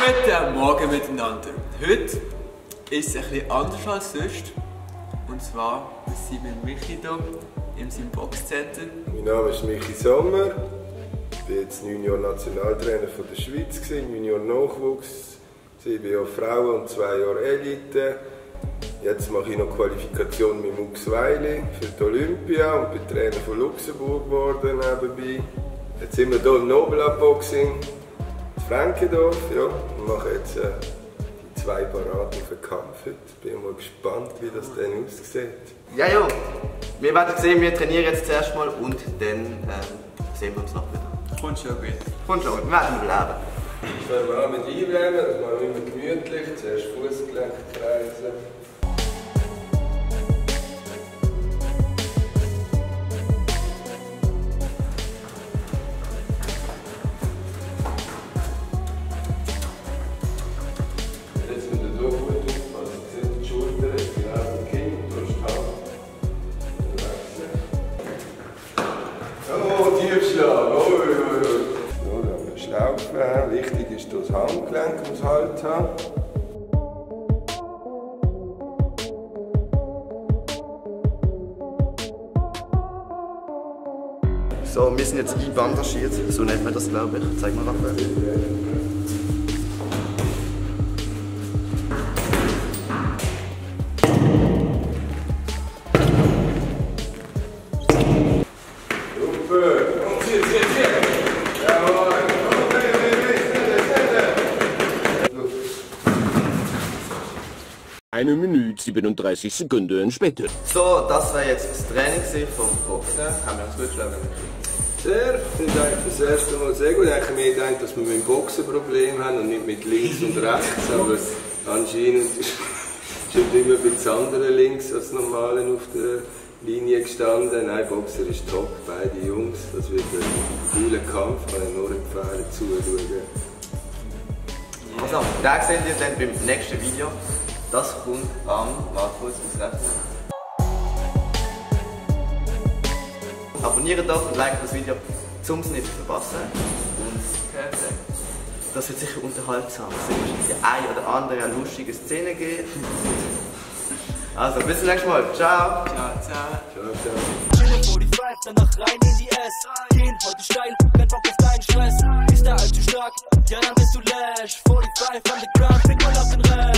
Guten Morgen miteinander. Heute ist es ein bisschen anders als sonst. Und zwar sind wir mit Michi hier in seinem Boxcenter. Mein Name ist Michi Sommer. Ich bin jetzt 9 Jahre Nationaltrainer von der Schweiz, Junior Nachwuchs. Ich bin auch Frauen und 2 Jahre Elite. Jetzt mache ich noch Qualifikation mit Muxweili für die Olympia und bin Trainer von Luxemburg geworden nebenbei. Jetzt sind wir hier im Nobel-Boxing in Frankendorf, ja, und machen jetzt die 2 Paraden auf den Kampf heute. Bin mal gespannt, wie das dann aussieht. Ja, ja. Wir werden sehen, wir trainieren jetzt zuerst mal und dann sehen wir uns noch wieder. Kommt schon gut. Kommt schon gut, wir werden bleiben. Jetzt fangen wir an mit Einwärmen, das machen wir immer gemütlich. Zuerst Fußgelenk kreisen. Wichtig ist, dass das Handgelenk muss Halt haben. So, wir sind jetzt einbandagiert, so nennt man das, glaube ich. Zeig mal nachher. Eine Minute 37 Sekunden später. So, das war jetzt das Training vom Boxen. Haben wir uns gut geschlagen? Sehr, ich finde eigentlich das erste Mal sehr gut. Ich habe mir gedacht, dass wir mit dem Boxen ein Problem haben und nicht mit links und rechts. Aber anscheinend ist immer ein bisschen andere links als normale auf der Linie gestanden. Nein, Boxer ist top, beide Jungs. Das wird ein cooler Kampf, kann ich nur empfehlen, zuschauen. Also, den sehen wir dann beim nächsten Video. Das kommt am, warte kurz, muss rechnen. Abonniert doch und like das Video, um es nicht zu verpassen. Und das wird sicher unterhaltsam. Es wird wahrscheinlich die eine oder andere lustige Szene geben. Also, bis zum nächsten Mal. Ciao. Ciao, ciao. Ciao, ciao. 45, danach rein in die S. Gehen heute steil, kein Bock auf deinen Stress. Ist der allzu stark? Ja, dann bist du Lash. 45 on the ground, pick mal auf den Rest.